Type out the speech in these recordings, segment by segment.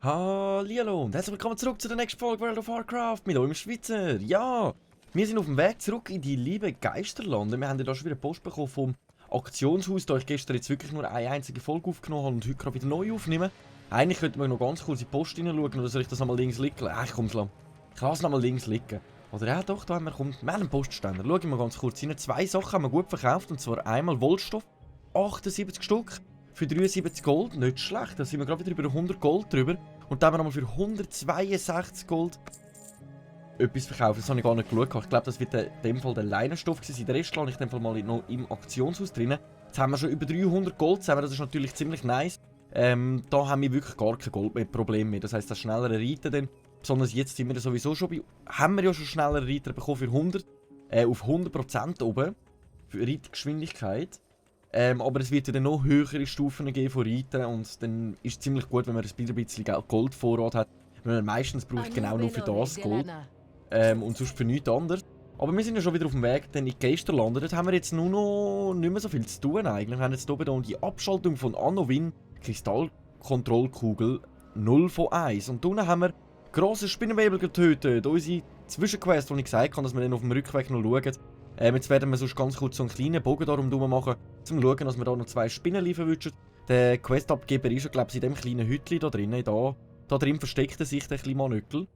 Hallihallo und herzlich willkommen zurück zu der nächsten Folge World of Warcraft mit eurem Schweizer. Ja, wir sind auf dem Weg zurück in die liebe Geisterlande. Wir haben ja da schon wieder Post bekommen vom Aktionshaus, da ich gestern jetzt wirklich nur eine einzige Folge aufgenommen habe und heute gerade wieder neu aufnehmen. Eigentlich könnte man noch ganz kurz in die Post hineinschauen oder soll ich das einmal links liegen? Ich komm, ich lasse es nochmal links liegen. Oder ja doch, da haben wir einen Postständer. Schauen wir mal ganz kurz rein. Zwei Sachen haben wir gut verkauft und zwar einmal Wollstoff, 78 Stück. Für 73 Gold, nicht schlecht. Da sind wir gerade wieder über 100 Gold drüber. Und dann haben wir nochmal für 162 Gold etwas verkauft. Das habe ich gar nicht geschaut. Ich glaube, das wird in dem Fall der Leinenstoff gewesen. Den Rest lasse ich in dem Fall mal noch im Aktionshaus drin. Jetzt haben wir schon über 300 Gold zusammen. Das ist natürlich ziemlich nice. Da haben wir wirklich gar kein Gold mehr, Problem mehr. Das heisst, das schnellere Reiten dann. Besonders jetzt sind wir sowieso schon bei... Haben wir ja schon schnellere Reiter bekommen für 100. Auf 100% oben. Für Reitgeschwindigkeit. Aber es wird ja dann noch höhere Stufen geben von Reiten und dann ist es ziemlich gut, wenn man ein bisschen Goldvorrat hat. Weil man meistens braucht genau nur für das Gold und sonst für nichts anderes. Aber wir sind ja schon wieder auf dem Weg dann in die Geisterlande. Dort haben wir jetzt nur noch nicht mehr so viel zu tun eigentlich. Wir haben jetzt oben die Abschaltung von Annowin, Kristallkontrollkugel 0 von 1. Und unten haben wir grosse Spinnenwebel getötet. Unsere Zwischenquest, wo ich gesagt habe, dass wir dann auf dem Rückweg noch schauen. Jetzt werden wir sonst ganz kurz so einen kleinen Bogen darum machen, um zu schauen, dass wir da noch 2 Spinnen verwischen. Der Questabgeber ist ja, glaube ich, in dem kleinen Hütchen da drinnen. Da drin versteckt sich der kleine Manöckel.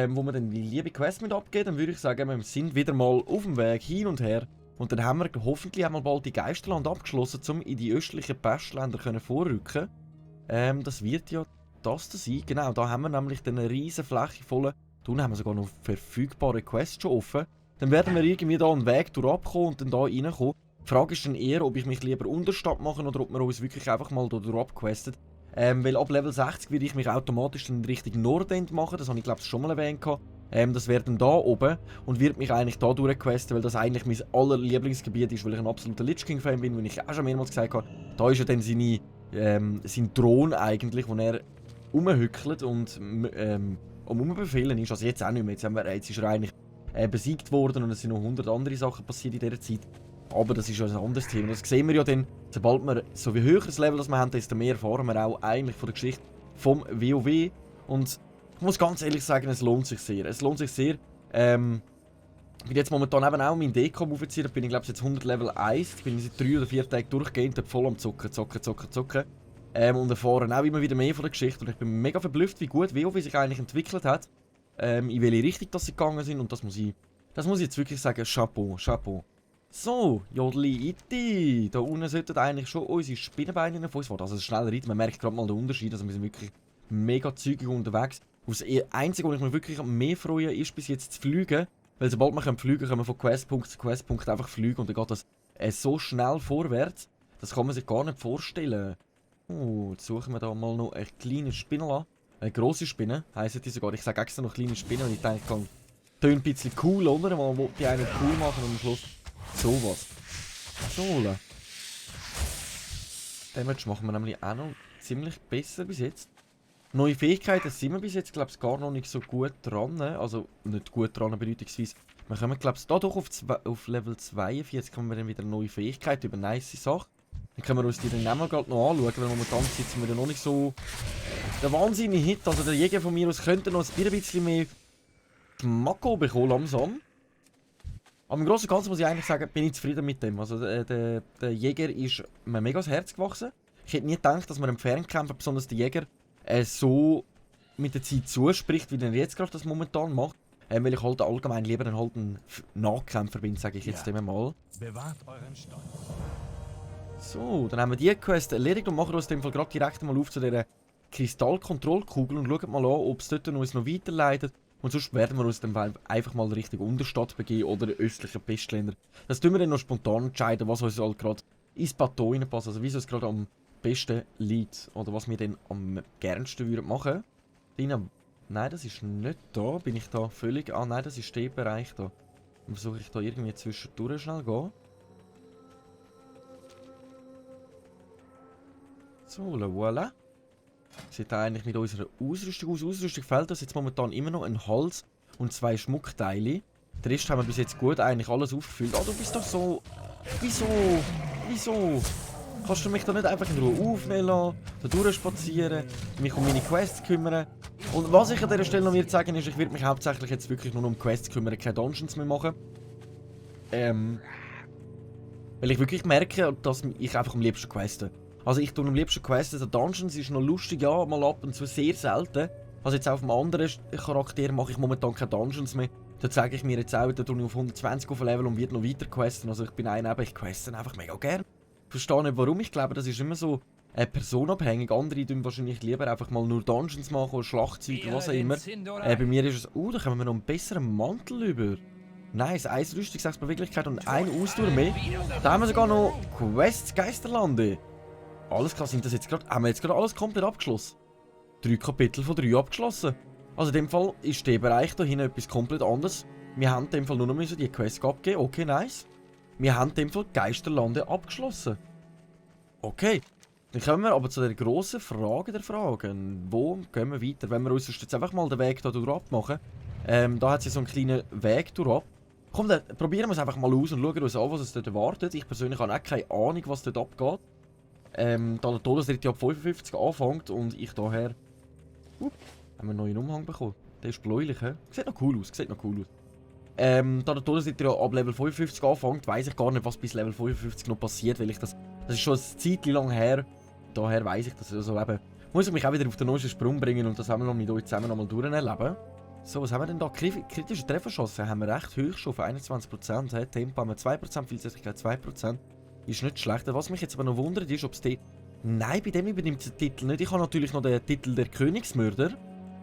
Wo wir dann die liebe Quest mit abgeben, dann würde ich sagen, wir sind wieder mal auf dem Weg hin und her. Und dann haben wir hoffentlich einmal bald die Geisterland abgeschlossen, um in die östlichen Pestländer vorrücken. Das wird ja das sein. Genau, da haben wir nämlich eine riesen Fläche voll. Da haben wir sogar noch verfügbare Quests schon offen. Dann werden wir irgendwie da einen Weg durchabkommen und dann da reinkommen. Die Frage ist dann eher, ob ich mich lieber Unterstadt mache oder ob wir uns wirklich einfach mal da durchabquestet. Weil ab Level 60 würde ich mich automatisch dann in Richtung Nordend machen. Das habe ich glaube ich schon mal erwähnt. Das wäre dann da oben und wird mich eigentlich da durchquesten, weil das eigentlich mein allerlieblingsgebiet ist, weil ich ein absoluter Lich King Fan bin, wie ich auch schon mehrmals gesagt habe. Da ist ja dann sein Thron eigentlich, wo er rumhückelt und am Rumbefehlen ist. Also jetzt auch nicht mehr. Jetzt ist er eigentlich besiegt worden und es sind noch 100 andere Sachen passiert in dieser Zeit. Aber das ist ja ein anderes Thema. Das sehen wir ja dann, sobald wir so wie höheres Level das wir haben, desto mehr erfahren wir auch eigentlich von der Geschichte vom WoW. Und ich muss ganz ehrlich sagen, es lohnt sich sehr. Es lohnt sich sehr. Ich bin jetzt momentan eben auch mein Dekam aufgezogen. Da bin ich glaube ich jetzt 100 Level 1. Ich bin seit 3 oder 4 Tagen durchgehend voll am Zocken. Und erfahren auch immer wieder mehr von der Geschichte. Und ich bin mega verblüfft, wie gut WoW sich eigentlich entwickelt hat. In welche Richtung das sie gegangen sind und das muss ich jetzt wirklich sagen, Chapeau, Chapeau. So, Jodli Iti, da unten sollten eigentlich schon unsere Spinnenbeine auf uns warten. Also schneller reiten, man merkt gerade mal den Unterschied, also wir sind wirklich mega zügig unterwegs. Das Einzige, was ich mich wirklich mehr freue, ist bis jetzt zu fliegen. Weil sobald wir fliegen können wir von Questpunkt zu Questpunkt einfach fliegen und dann geht das so schnell vorwärts. Das kann man sich gar nicht vorstellen. Jetzt suchen wir da mal noch eine kleine Spinne an. Eine grosse Spinne, heisst die sogar. Ich sage extra noch kleine Spinne und ich denke, tönt ein bisschen cool, oder? Man will die einen cool machen und am Schluss sowas. So. Damage machen wir nämlich auch noch ziemlich besser bis jetzt. Neue Fähigkeiten sind wir bis jetzt, glaube ich, gar noch nicht so gut dran. Also nicht gut dran, bedeutungsweise. Wir kommen, glaube ich, da doch auf Level 42 kommen wir dann wieder neue Fähigkeiten über nice Sachen. Dann können wir uns die dann auch gerade noch anschauen, weil momentan sitzen wir ja noch nicht so... Der wahnsinnige Hit, also der Jäger von mir aus könnte noch ein bisschen mehr Schmacko bekommen langsam. Aber im Großen und Ganzen muss ich eigentlich sagen, bin ich zufrieden mit dem. Also der Jäger ist mir mega ans Herz gewachsen. Ich hätte nie gedacht, dass man im Fernkämpfer, besonders der Jäger, so mit der Zeit zuspricht, wie er jetzt gerade das momentan macht. Weil ich halt allgemein lieber ein Nahkämpfer bin, sage ich jetzt immer mal. Bewahrt euren Stolz. So, dann haben wir die Quest erledigt und machen uns in dem Fall gerade direkt mal auf zu dieser Kristallkontrollkugel und schauen mal an, ob es dort uns noch weiterleitet. Und sonst werden wir uns dann einfach mal Richtung Unterstadt begeben oder östliche Pestländer. Das tun wir dann noch spontan entscheiden, was uns halt gerade ins Plateau reinpasst. Also wie es gerade am besten liegt. Oder was wir dann am gernsten würden machen. Nein, das ist nicht da. Bin ich da völlig... Ah nein, das ist der Bereich da. Dann versuche ich da irgendwie zwischendurch schnell zu gehen. So, voilà. Sieht eigentlich mit unserer Ausrüstung aus. Ausrüstung fehlt uns jetzt momentan immer noch ein Hals und 2 Schmuckteile. Den Rest haben wir bis jetzt gut eigentlich alles aufgefüllt. Ah, du bist doch so... Wieso? Kannst du mich da nicht einfach in Ruhe aufnehmen lassen, da durchspazieren, mich um meine Quests kümmern? Und was ich an dieser Stelle noch mir sagen ist, ich werde mich hauptsächlich jetzt wirklich nur um Quests kümmern, keine Dungeons mehr machen. Weil ich wirklich merke, dass ich einfach am liebsten queste. Also ich tue am liebsten questen, also Dungeons ist noch lustig, ja, mal ab und zu sehr selten. Also jetzt auf einem anderen Charakter mache ich momentan keine Dungeons mehr. Da zeige ich mir jetzt auch, da tue ich auf 120 auf Level und werde noch weiter questen. Also ich bin einer, ich queste einfach mega gern. Ich verstehe nicht warum, ich glaube das ist immer so personabhängig. Andere tun wahrscheinlich lieber einfach mal nur Dungeons machen oder Schlagzeuge, was auch immer. Bei mir ist es, da kommen wir noch einen besseren Mantel über. Nice, 1 Rüstung, 6 Beweglichkeit und 1 Ausdauer mehr. Da haben wir sogar noch Quests Geisterlande. Alles klar, haben wir jetzt gerade alles komplett abgeschlossen? 3 Kapitel von 3 abgeschlossen. Also in dem Fall ist der Bereich da hinten etwas komplett anderes. Wir haben in dem Fall nur noch die Quests abgeben. Okay, nice. Wir haben in dem Fall Geisterlande abgeschlossen. Okay. Dann kommen wir aber zu der grossen Frage der Fragen. Wo gehen wir weiter? Wenn wir uns jetzt einfach mal den Weg hier durch abmachen. Da hat sie so einen kleinen Weg durch. Komm, dann probieren wir es einfach mal aus und schauen uns an, was es dort erwartet. Ich persönlich habe auch keine Ahnung, was dort abgeht. Da der Todesritt ab 55 anfängt und ich daher... haben wir einen neuen Umhang bekommen. Der ist bläulich, hä? Sieht noch cool aus, Da der Todesritter ja ab Level 55 anfängt, weiss ich gar nicht, was bis Level 55 noch passiert, weil ich das ist schon eine Zeit lang her. Daher weiss ich das. Also eben, muss ich mich auch wieder auf den neuesten Sprung bringen und das haben wir noch mit euch zusammen nochmal durcherleben. So, was haben wir denn da? Kritische Trefferchance haben wir recht hoch schon auf 21%. Hey, Tempo haben wir 2%, Vielseitigkeit 2%. Ist nicht schlecht. Was mich jetzt aber noch wundert ist, ob es dort... Nein, bei dem übernimmt der Titel nicht. Ich habe natürlich noch den Titel der Königsmörder.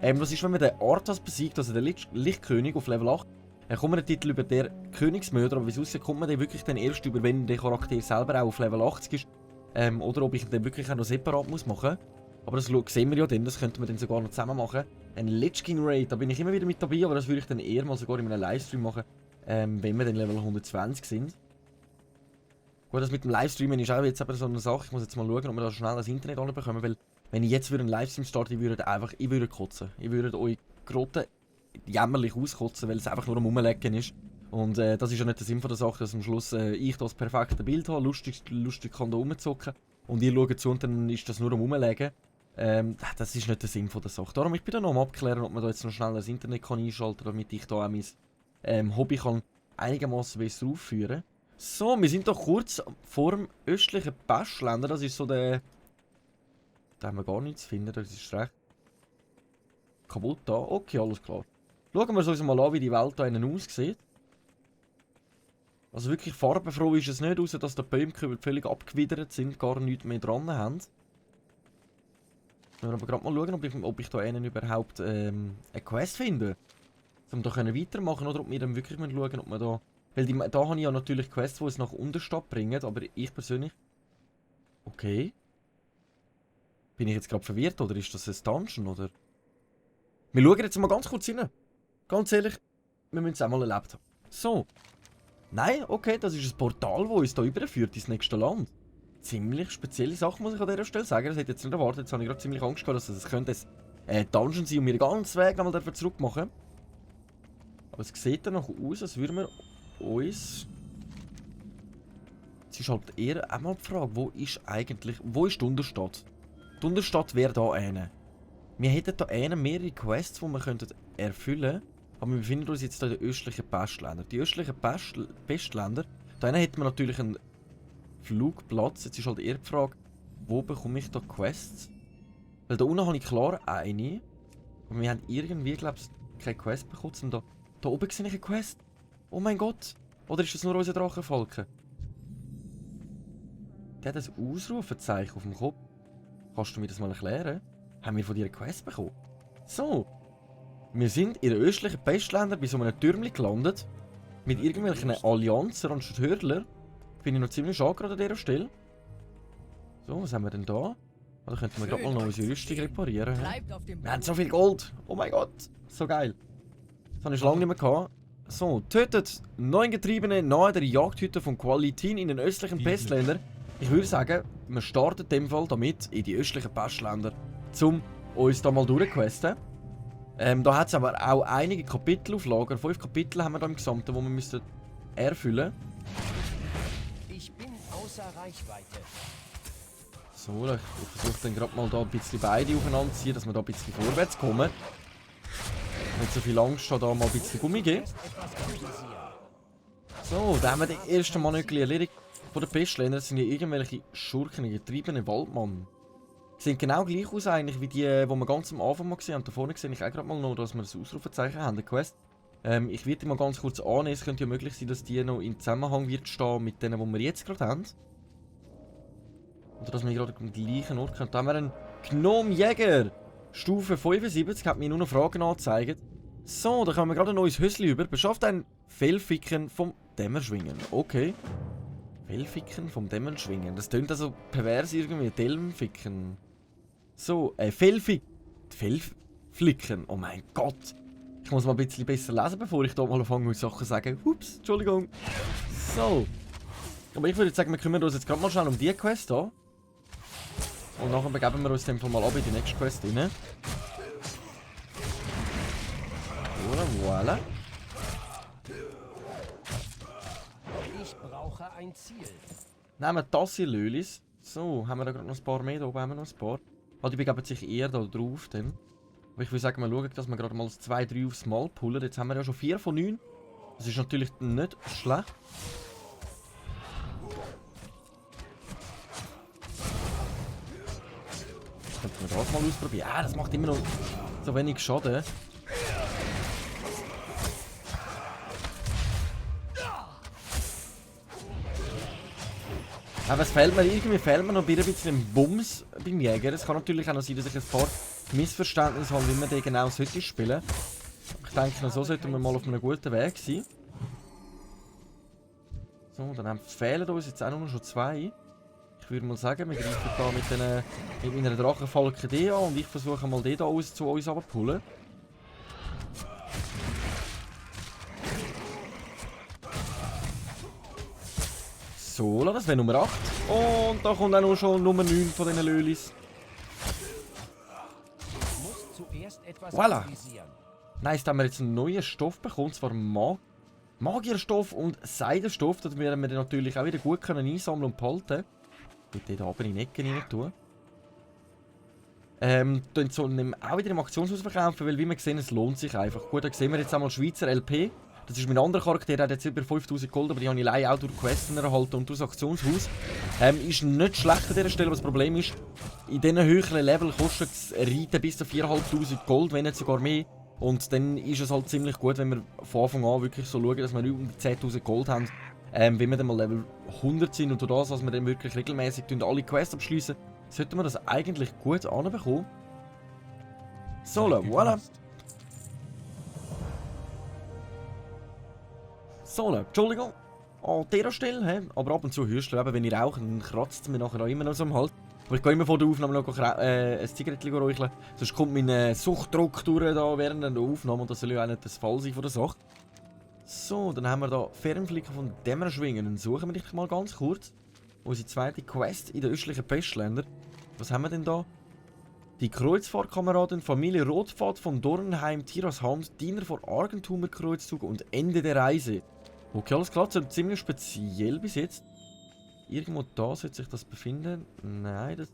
Das ist, wenn man den Arthas besiegt, also den Lichtkönig auf Level 8. Dann kommt man den Titel über der Königsmörder, aber wie es aussieht, kommt man den wirklich dann erst über, wenn der Charakter selber auch auf Level 80 ist. Oder ob ich den wirklich auch noch separat muss machen. Aber das sehen wir ja dann, das könnten wir dann sogar noch zusammen machen. Ein Lich King Raid, da bin ich immer wieder mit dabei, aber das würde ich dann eher mal sogar in einem Livestream machen, wenn wir dann Level 120 sind. Gut, das mit dem Livestreamen ist auch jetzt aber so eine Sache, ich muss jetzt mal schauen, ob wir da schnell das Internet anbekommen, weil wenn ich jetzt einen Livestream starte, ich würde kotzen. Ich würde euch Grotten jämmerlich auskotzen, weil es einfach nur am Rumlegen ist. Und das ist ja nicht der Sinn von der Sache, dass am Schluss ich das perfekte Bild habe, lustig kann da rumzocken und ihr schaut zu und dann ist das nur am Rumlegen. Das ist nicht der Sinn von der Sache. Darum ich bin da noch am abklären, ob man da jetzt noch schnell das Internet kann einschalten kann, damit ich da auch mein Hobby kann einigermaßen besser aufführen. So, wir sind doch kurz vor dem östlichen Pestländer. Das ist so der... Da haben wir gar nichts zu finden, das ist recht kaputt da. Okay, alles klar. Schauen wir uns mal an, wie die Welt da innen aussieht. Also wirklich farbenfroh ist es nicht, außer dass die Bäumkübel völlig abgewidert sind, gar nichts mehr dran haben. Wir aber gerade mal schauen, ob ich da innen überhaupt eine Quest finde. Um da weitermachen oder ob wir dann wirklich schauen, ob wir da... Weil da habe ich ja natürlich Quests, die es nach Unterstadt bringen, aber ich persönlich... Okay. Bin ich jetzt gerade verwirrt oder ist das ein Dungeon oder... Wir schauen jetzt mal ganz kurz rein. Ganz ehrlich, wir müssen es auch mal erlebt haben. So. Nein, okay, das ist ein Portal, das uns hier überführt ins nächste Land. Ziemlich spezielle Sache, muss ich an dieser Stelle sagen. Das hätte ich jetzt nicht erwartet. Jetzt habe ich gerade ziemlich Angst gehabt, dass es könnte ein Dungeon sein und wir den ganzen Weg nochmal zurück machen. Aber es sieht dann noch aus, als würden wir uns... Es ist halt eher einmal die Frage, wo ist die Unterstadt? Die Unterstadt wäre da eine. Wir hätten hier mehrere Quests, die wir erfüllen könnten. Aber wir befinden uns jetzt hier in den östlichen Pestländern. Die östlichen Pestländer, da hätten wir natürlich einen Flugplatz. Jetzt ist halt eher die Frage, wo bekomme ich da Quests? Weil da unten habe ich klar eine. Aber wir haben irgendwie, glaube ich, keine Quest bekommen. Da oben sehe ich eine Quest. Oh mein Gott. Oder ist das nur unser Drachenfalken? Der hat ein Ausrufezeichen auf dem Kopf. Kannst du mir das mal erklären? Haben wir von dir eine Quest bekommen? So. Wir sind in den östlichen Pestländern bei so einem Türmchen gelandet. Mit irgendwelchen Allianzen anstatt Hörler. Bin ich noch ziemlich schade gerade an dieser Stelle. So, was haben wir denn da? Oder könnten wir gerade mal noch unsere Rüstung reparieren? Wir haben so viel Gold! Oh mein Gott! So geil! Das habe ich lange nicht mehr gehabt. So, tötet 9 Getriebene nahe der Jagdhütte von Qualitin in den östlichen Pestländern. Ich würde sagen, wir starten in dem Fall damit in die östlichen Pestländer, um uns da mal durchquesten. Da hat es aber auch einige Kapitel auf Lager. 5 Kapitel haben wir da im Gesamten, die wir erfüllen müssen. Ich bin außer Reichweite. So, ich versuche dann gerade mal da ein bisschen beide aufeinander zu ziehen, dass wir da ein bisschen vorwärts kommen. Nicht so viel Angst, da mal ein bisschen Gummi geben. So, da haben wir den ersten Manögel erledigt. Von den Pestländern sind ja irgendwelche Schurken, getriebene Waldmann. Sehen genau gleich aus eigentlich wie die, die wir ganz am Anfang mal gesehen haben. Da vorne sehe ich auch gerade mal noch, dass wir das Ausrufezeichen haben, der Quest. Ich werde die mal ganz kurz annehmen. Es könnte ja möglich sein, dass die noch in Zusammenhang wird stehen mit denen, die wir jetzt gerade haben. Oder dass wir gerade am gleichen Ort können. Da haben wir einen Gnomjäger. Stufe 75, hat mir nur noch Fragen angezeigt. So, da kommen wir gerade ein neues Hösli über. Beschafft ein Fellficken vom Dämmerschwingen. Okay. Fellficken vom Dämmerschwingen. Das klingt also pervers irgendwie. Dämmerficken. So, Fellflicken. Oh mein Gott. Ich muss mal ein bisschen besser lesen, bevor ich da mal anfange mit Sachen zu sagen. Ups, Entschuldigung. So. Aber ich würde sagen, wir kümmern uns jetzt gerade mal schnell um die Quest hier. Und nachher begeben wir uns in dem Fall mal ab in die nächste Quest rein. Voilà. Ich brauche ein Ziel. Nehmen wir das hier, Lölis. So, haben wir da gerade noch ein paar mehr? Da oben haben wir noch ein paar. Ah, die begeben sich eher da drauf. Dann. Aber ich würde sagen, wir schauen, dass wir gerade mal 2, 3 aufs Mal pullen. Jetzt haben wir ja schon 4 von 9. Das ist natürlich nicht schlecht. Könnten wir das mal ausprobieren? Ja, das macht immer noch so wenig Schaden. Aber es fehlt mir irgendwie noch ein bisschen Bums beim Jäger. Es kann natürlich auch noch sein, dass ich ein paar Missverständnisse habe, wie man den genau sollte spielen. Ich denke, so sollten wir mal auf einem guten Weg sein. So, dann fehlen uns jetzt auch noch schon 2. Ich würde mal sagen, wir greifen da mit meiner Drachenfalke die an und ich versuche mal den da zu uns abzuholen. So, das wäre Nummer 8. Und da kommt auch noch schon Nummer 9 von diesen Lölis. Voilà. Nice, da haben wir jetzt einen neuen Stoff bekommen, und zwar Magierstoff und Seidenstoff. Das werden wir dann natürlich auch wieder gut können einsammeln und behalten. Ich würde den da oben in die Ecke rein tun. So auch wieder im Auktionshaus verkaufen, weil wie wir sehen, es lohnt sich einfach. Gut, da sehen wir jetzt einmal Schweizer LP. Das ist mein anderer Charakter, der hat jetzt über 5000 Gold, aber die habe ich allein auch durch Questen erhalten und durch das Auktionshaus. Ist nicht schlecht an dieser Stelle, aber das Problem ist, in diesen höheren Level kostet das Reiten bis zu 4500 Gold, wenn nicht sogar mehr. Und dann ist es halt ziemlich gut, wenn wir von Anfang an wirklich so schauen, dass wir über 10.000 Gold haben. Wenn wir dann mal Level 100 sind und durch das, was wir dann wirklich regelmäßig alle Quests abschließen, sollten wir das eigentlich gut anbekommen. So, voilà. So, Entschuldigung. An dieser Stelle, aber ab und zu hörst du, wenn ich rauche, dann kratzt es mir nachher auch immer noch so am Hals. Aber ich gehe immer vor der Aufnahme noch ein Zigarettchen räucheln. Sonst kommt mein Suchtdruck durch da während der Aufnahme und das soll ja auch nicht das Fall sein von der Sache. So, dann haben wir da Fernflicken von Dämmerschwingen. Dann suchen wir dich mal ganz kurz. Unsere zweite Quest in den östlichen Pestländern. Was haben wir denn da? Die Kreuzfahrtkameraden Familie Rotpfad von Dornheim, Tiras Hand, Diener vor Argentumer Kreuzzug und Ende der Reise. Okay, alles klar, das ist ziemlich speziell bis jetzt. Irgendwo da sollte sich das befinden. Nein, das...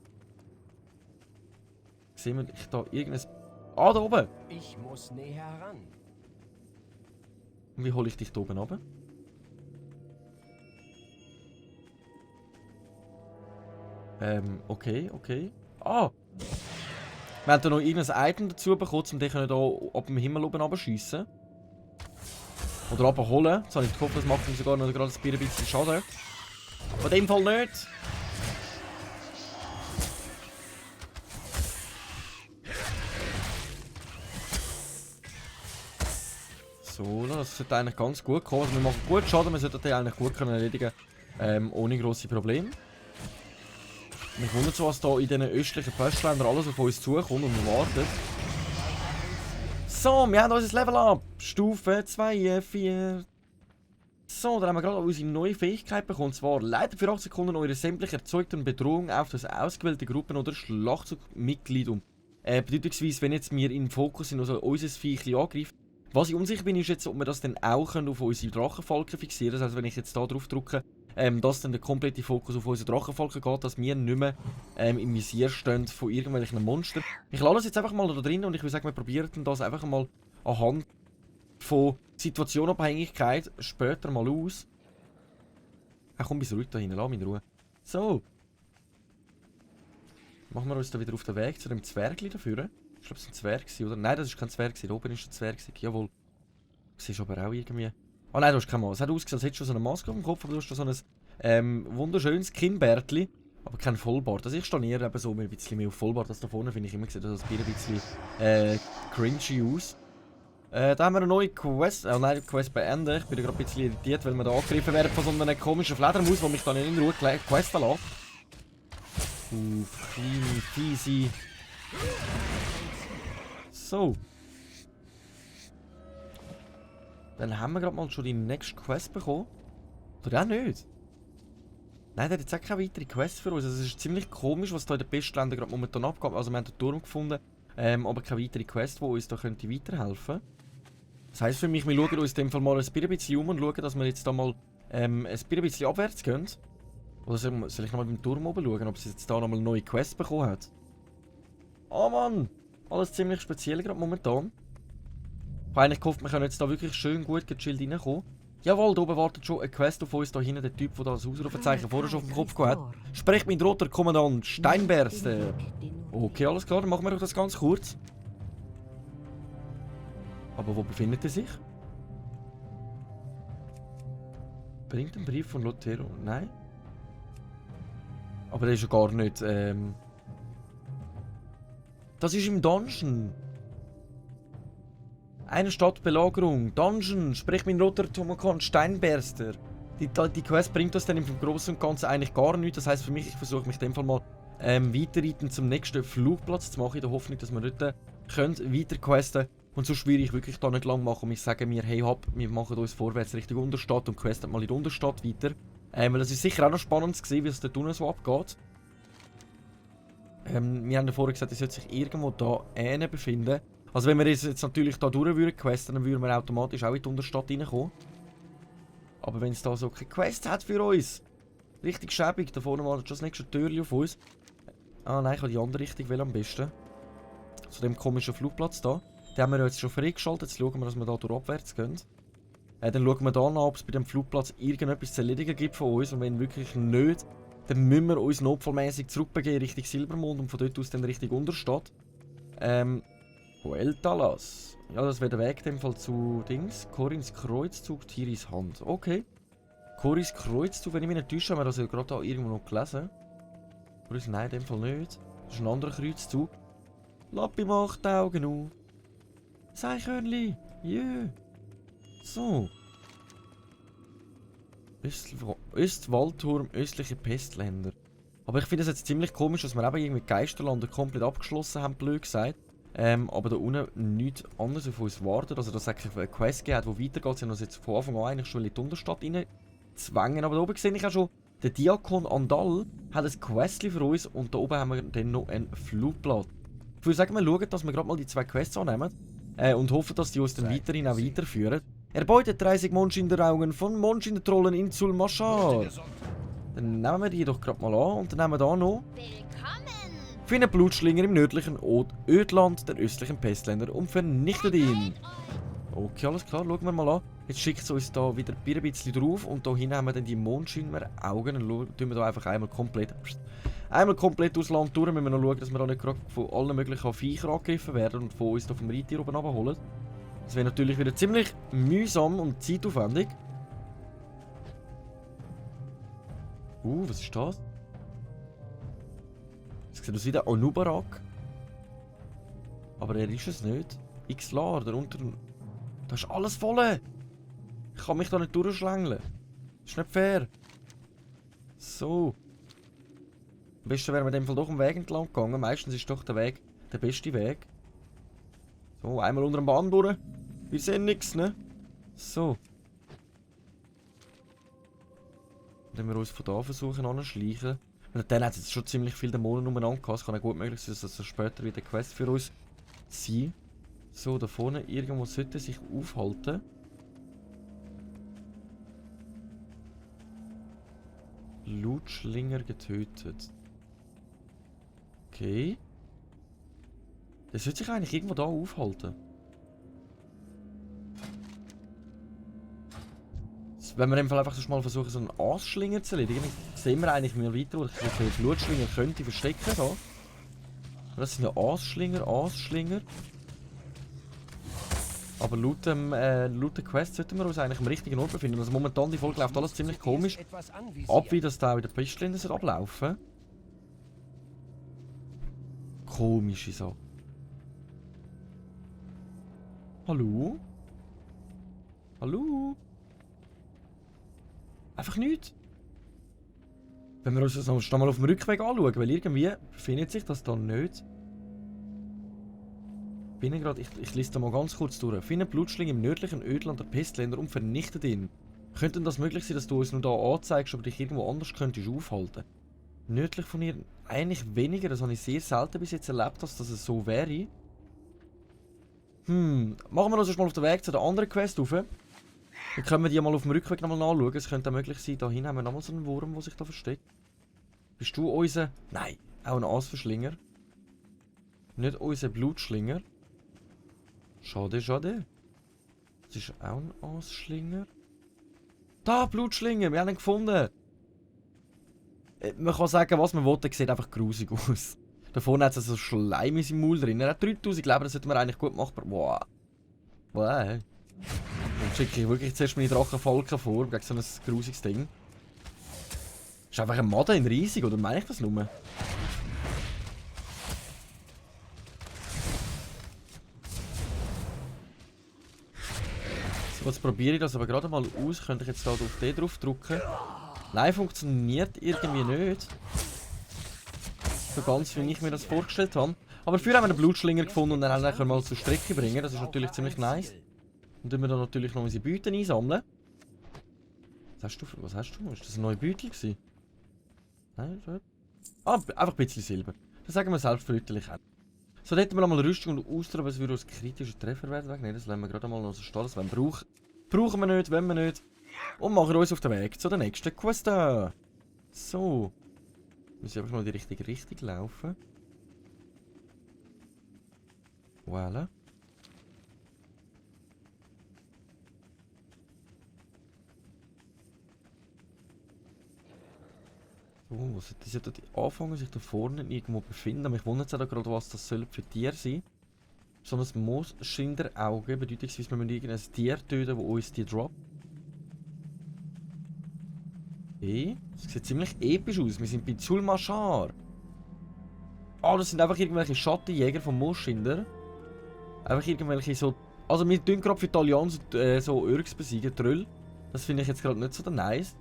Sehen wir da irgendein... Ah, da oben! Ich muss näher ran. Und wie hole ich dich da oben runter? Okay. Ah! Wir haben da noch irgendein Item dazu bekommen, um dich hier ab dem Himmel oben runterschiessen. Oder abholen. Jetzt habe ich gehofft, das macht ihm sogar noch gerade ein bisschen Schaden. Aber in dem Fall nicht. So, das sollte eigentlich ganz gut kommen. Also wir machen gut Schaden, wir sollten den eigentlich gut erledigen können. Ohne grosse Probleme. Mich wundert so, was da in diesen östlichen Pestländern alles auf uns zukommt und wartet. So, wir haben unser Level Up. Stufe 2, 4. So, dann haben wir gerade unsere neue Fähigkeit bekommen. Und zwar leitet für 8 Sekunden eure sämtlich erzeugten Bedrohungen auf das ausgewählte Gruppen- oder Schlachtzugmitglied um. Bedeutungsweise, wenn jetzt wir in Fokus sind, also unser Viech angreift. Was ich unsicher bin, ist jetzt, ob wir das dann auch auf unsere Drachenfalken fixieren können. Also wenn ich jetzt da drauf drücke, dass dann der komplette Fokus auf unsere Drachenvolker geht, dass wir nicht mehr im Visier stehen von irgendwelchen Monstern. Ich lasse das jetzt einfach mal da drin und ich würde sagen, wir probieren das einfach mal anhand von Situationabhängigkeit später mal aus. Komm bis ruhig da hinten, lass mich in Ruhe. So. Machen wir uns da wieder auf den Weg zu dem Zwergli dafür. Ich glaube, es war ein Zwerg, oder? Nein, das ist kein Zwerg. Da oben ist ein Zwerg. Jawohl. Du siehst aber auch irgendwie... Ah nein, du hast keine Maske. Es hat ausgesehen, als hättest du so eine Maske auf dem Kopf, aber du hast da so ein wunderschönes Kinnbärtli. Aber kein Vollbart. Also ich staniere eben so ein bisschen mehr auf Vollbart. Das da vorne finde ich immer gesehen, das sieht ein bisschen cringy aus. Da haben wir eine neue Quest. Oh nein, die Quest beenden. Ich bin gerade ein bisschen irritiert, weil wir da angegriffen werden von so einer komischen Fledermaus, die mich dann in Ruhe questen lässt. Kleine, fiese. So. Dann haben wir gerade mal schon die nächste Quest bekommen. Oder auch nicht? Nein, der hat jetzt auch keine weitere Quest für uns. Also es ist ziemlich komisch, was da in den Bestländern gerade momentan abgeht. Also wir haben den Turm gefunden, aber keine weitere Quest, die uns da könnte weiterhelfen könnte. Das heisst für mich, wir schauen uns in dem Fall mal ein bisschen um und schauen, dass wir jetzt da mal ein bisschen abwärts gehen. Oder soll ich nochmal beim Turm oben schauen, ob sie jetzt da nochmal eine neue Quest bekommen hat? Oh Mann! Alles ziemlich speziell gerade momentan. Ich habe eigentlich gehofft, wir können jetzt da wirklich schön gut gechillt reinkommen. Jawohl, da oben wartet schon eine Quest auf uns, da hinten der Typ, der das Ausrufezeichen vorher schon auf den Kopf gehabt hat. Sprecht mit roter Kommandant Steinberster. Okay, alles klar, dann machen wir doch das ganz kurz. Aber wo befindet er sich? Bringt ein Brief von Lotero? Nein. Aber der ist ja gar nicht, Das ist im Dungeon. Eine Stadtbelagerung. Dungeon. Sprich mit roter Tomakon Steinberster. Die Quest bringt uns dann im Großen und Ganzen eigentlich gar nichts. Das heisst für mich, ich versuche mich in dem Fall mal weiterreiten zum nächsten Flugplatz zu machen. In der Hoffnung, dass wir dort weiter questen können. Und sonst würde ich wirklich da nicht lang machen und ich sage mir, hey hopp, wir machen uns vorwärts Richtung Unterstadt und questen mal in der Unterstadt weiter. Weil das ist sicher auch noch spannend zu sehen, wie es dort unten so abgeht. Wir haben ja vorher gesagt, es sollte sich irgendwo da befinden. Also wenn wir jetzt natürlich da durch würden questen, dann würden wir automatisch auch in die Unterstadt reinkommen. Aber wenn es da so keine Quest hat für uns, richtig schäbig, da vorne wartet schon das nächste Türchen auf uns. Ah nein, ich habe die andere Richtung will am besten. Zu dem komischen Flugplatz da. Den haben wir jetzt schon freigeschaltet, jetzt schauen wir, dass wir da durch abwärts gehen. Dann schauen wir da nach, ob es bei dem Flugplatz irgendetwas zu erledigen gibt von uns. Und wenn wirklich nicht, dann müssen wir uns notfallmäßig zurückbegeben Richtung Silbermond und von dort aus dann Richtung Unterstadt. Hueltalas. Ja, das wäre der Weg in dem Fall zu Dings. Corins Kreuzzug, Tiris Hand. Okay. Coris Kreuzzug, wenn ich mich nicht täusche, haben wir das ja gerade da irgendwo noch gelesen. Coris, nein, in dem Fall nicht. Das ist ein anderer Kreuzzug. Lappi macht die Augen auf. Seichhörnli. Yeah. So. Östwaldturm, östliche Pestländer. Aber ich finde es jetzt ziemlich komisch, dass wir eben irgendwie Geisterlande komplett abgeschlossen haben, blöd gesagt. Aber da unten nichts anderes auf uns wartet. Also dass es eigentlich eine Quest gibt, die weitergeht. Sie haben uns jetzt von Anfang an eigentlich schon in die Unterstadt rein zwängen. Aber da oben sehe ich auch schon, der Diakon Andal hat ein Questli für uns und da oben haben wir dann noch einen Flugplatz. Ich würde sagen, wir schauen, dass wir gerade mal die zwei Quests annehmen und hoffen, dass die uns dann weiterhin auch weiterführen. Erbeutet 30 Monschinderaugen von Monschindertrollen in Zulmashar. Dann nehmen wir die doch gerade mal an und dann nehmen wir da noch für einen Blutschlinger im nördlichen Ödland der östlichen Pestländer und vernichtet ihn. Okay, alles klar, schauen wir mal an. Jetzt schickt es uns da wieder ein bisschen drauf und da hinten haben wir dann die Mondschimmer-Augen. Dann schauen wir da einfach einmal komplett durchs Land durch. Müssen wir noch schauen, dass wir da nicht gerade von allen möglichen Viechern angegriffen werden und von uns da vom Reittier oben abholen. Das wäre natürlich wieder ziemlich mühsam und zeitaufwendig. Was ist das? Das sieht aus wie der Anubarak. Aber er ist es nicht. X-Lar, darunter... Da ist alles voll! Ich kann mich da nicht durchschlängeln. Das ist nicht fair. So. Am besten wären wir in dem Fall doch am Weg entlang gegangen. Meistens ist doch der Weg der beste Weg. So, einmal unter dem Bahn durch. Wir sehen nichts, ne? So. Wenn wir uns von da versuchen anzuschleichen. Und dann hat es jetzt schon ziemlich viele Dämonen umeinander gehabt. Es kann auch gut möglich sein, dass das später wieder eine Quest für uns sein. So, da vorne irgendwo sollte sich aufhalten. Blutschlinger getötet. Okay. Der sollte sich eigentlich irgendwo da aufhalten. Wenn wir einfach so mal versuchen, so einen Aasschlinger zu erledigen, sehen wir eigentlich mehr weiter, wo ich den Blutschlinger könnte verstecken. Da. Das sind ja Aasschlinger. Aber laut der Quest sollten wir uns eigentlich am richtigen Ort befinden. Also momentan, die Folge läuft alles ziemlich komisch. Ab wie das da in der Pistolin ablaufen. Komische Sache. Hallo? Hallo? Einfach nichts. Wenn wir uns das noch mal auf dem Rückweg anschauen, weil irgendwie befindet sich das da nicht. Ich lese da mal ganz kurz durch. Finde Blutschling im nördlichen Ödland der Pestländer und vernichtet ihn. Könnte denn das möglich sein, dass du uns nur da anzeigst, aber dich irgendwo anders könntest aufhalten? Nördlich von ihr eigentlich weniger, das habe ich sehr selten bis jetzt erlebt, dass das so wäre. Machen wir uns mal auf den Weg zu der anderen Quest rauf. Dann können wir die mal auf dem Rückweg nochmal nachschauen. Es könnte auch möglich sein, da hinten haben wir nochmal so einen Wurm, der sich da versteckt. Bist du unser... Nein, auch ein Aasverschlinger. Nicht unser Blutschlinger. Schade, schade. Das ist auch ein Aasschlinger. Da, Blutschlinger, wir haben ihn gefunden. Man kann sagen, was man will, der sieht einfach grusig aus. Da vorne hat es so Schleim in seinem Maul drin. Er hat 3000 Leben, das sollte man eigentlich gut machen. Wow. Wow. Dann schicke ich wirklich zuerst meine Drachenfalken vor, gegen so ein grusiges Ding. Ist einfach ein Maden in riesig, oder meine ich das nur? So, jetzt probiere ich das aber gerade mal aus. Könnte ich jetzt da auf den drauf drücken? Nein, funktioniert irgendwie nicht. So ganz, wie ich mir das vorgestellt habe. Aber dafür haben wir einen Blutschlinger gefunden und dann können wir mal zur Strecke bringen. Das ist natürlich ziemlich nice. Und dann wir dann natürlich noch unsere Beute einsammeln. Was hast du? Ist das ein neuer Beutel gewesen? Nein, so. Ah, einfach ein bisschen Silber. Das sagen wir selbstverständlich auch. So, da hätten wir nochmal Rüstung und Ausdauer, aber es würde uns kritische Treffer werden wegnehmen. Das lassen wir gerade mal noch so stehen. Das brauchen wir nicht, wollen wir nicht. Und machen uns auf den Weg zu der nächsten Quest. So. Müssen wir einfach mal in die richtige Richtung laufen. Voilà. So, die sollten anfangen, sich da vorne irgendwo befinden. Aber ich wundere jetzt auch gerade, was das soll für Tier sein. So ein Moosschinderauge, bedeutungsweise wir müssen irgendein Tier töten, das uns die droppt. Okay, das sieht ziemlich episch aus. Wir sind bei Zulmashar. Ah, das sind einfach irgendwelche Schattenjäger vom Moosschinder. Einfach irgendwelche so... Also wir tun gerade für Italianer so Urks besiegen, Tröll. Das finde ich jetzt gerade nicht so nice.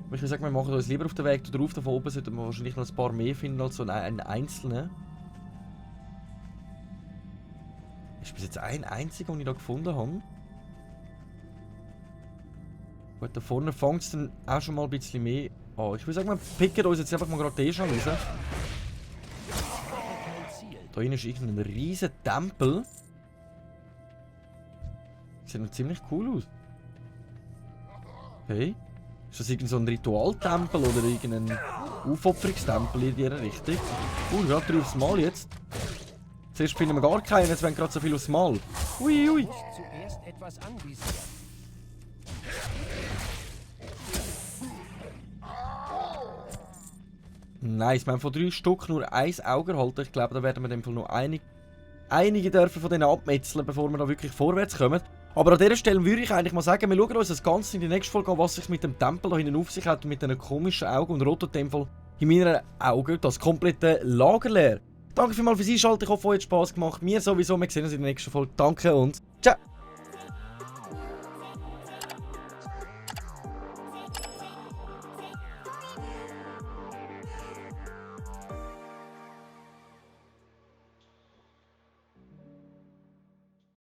Aber ich würde sagen, wir machen uns lieber auf den Weg drauf. Da von oben sollten wir wahrscheinlich noch ein paar mehr finden als so einen einzelnen. Ist bis jetzt ein einziger, den ich da gefunden habe. Gut, da vorne fängt es dann auch schon mal ein bisschen mehr an. Ich würde sagen, wir picken uns jetzt einfach mal gerade den schon raus. Da hinten ist irgendein riesen Tempel. Sieht noch ziemlich cool aus. Okay. Ist das irgendein so ein Ritualtempel oder irgendein Aufopferungstempel in dieser Richtung? Gerade 3 aufs Mal jetzt. Zuerst finden wir gar keinen, jetzt werden gerade so viel aufs Mal. Ui, ui. Zuerst etwas anvisieren. Nice, wir haben von 3 Stück nur ein Auge erhalten. Ich glaube, da werden wir in dem Fall noch einige dürfen von denen abmetzeln, bevor wir da wirklich vorwärts kommen. Aber an dieser Stelle würde ich eigentlich mal sagen, wir schauen uns das Ganze in die nächste Folge an, was sich mit dem Tempel da hinten auf sich hat und mit diesen komischen Augen und roten Tempel in meinen Augen das komplette Lager leer. Danke vielmals fürs Einschalten, ich hoffe, euch hat Spass gemacht. Mir sowieso, wir sehen uns in der nächsten Folge. Danke und